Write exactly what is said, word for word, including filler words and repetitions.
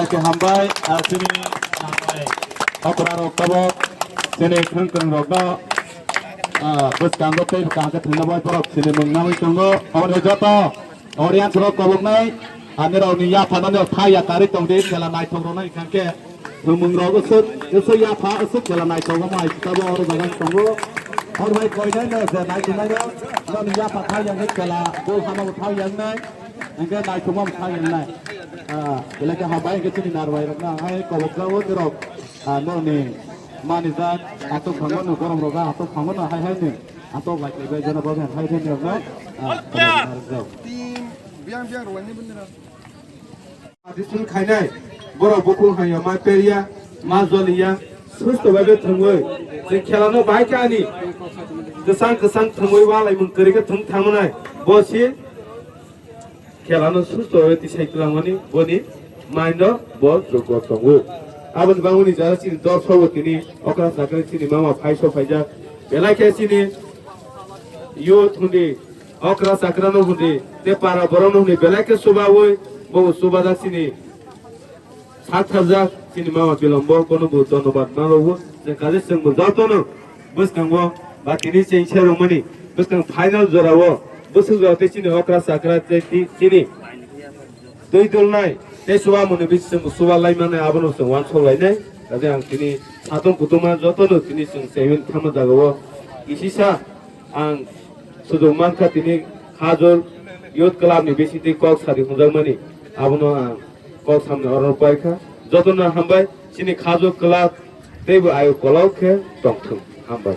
Khe hambai, ah, chini okra rok tabok, chini khwrwng kwrwng rok no, ah, bwskango tei kaham khe thwngna bai borok chini mung nangwi tongo. Aboni joto audience rok koloknai, ani rok ni yapha no thai ya kari tong di, khela naithok rok nai khan khe. Thwngmung rok usuk, usuk yapha, usuk khela naithok omo hai tabok oro jaga tongo. Oro bai koinai no je nai tongnai no, ani rok ni yapha thai yang khe khela, bol hama bo thai yang nai. Hingke naithokma bwkha wngnai. Ah, belai khe hambai hingke chini narwai rokno hai kobok jago norok. Ah, norokni manijak atok phangmano, borom rok atok phangmano hai hai ni. Atok bai kaibai jana bo hai hai ni rokno. Ah, kobok narwk jago. Team biang biang rwani bwndra. Participate khainai borok bukhuk haiya ma peria, ma joliya, susto bai thwngwi. Je khela no bai khe ani kwchang kwchang thwngwi walai mung kwrwi khe thwng thangmani. Bo si Khela no susto oi tisai twlangmani boni mind o bo jogor tongo. Aboni bangmani jara chini dol sobo tini okra chakra chini mama phai so phaijak. Belai khe chini youth hundi okra chakra no hundi te para borok no hundi belai khe chubaui bo chubajak chini Sak thapjak chini mama Bilombo, bono bo dhonnobad ma rwo. Je kaje chwng bo jotono bwskango ba tini chengsa rwmani bwskang final jorao bwswk jora tei chini okra chakra tei ti-, chini twi dulnai tei chuba mwnwi bisi chwng bo chuba lai mannai, abono chwng uansuk lainai. Kaje ang tini satung kutuma jotono tini chwng chengwi thangma jagao kisisa ang sujuk mankha tini Khajur Youth Club ni bisingtwi kok sadi hwnjakmani, abono ang kok samni oro paikha. Jotono hambai, chini Khajur Club teibo ayo kolok khe tongthung. Hambai.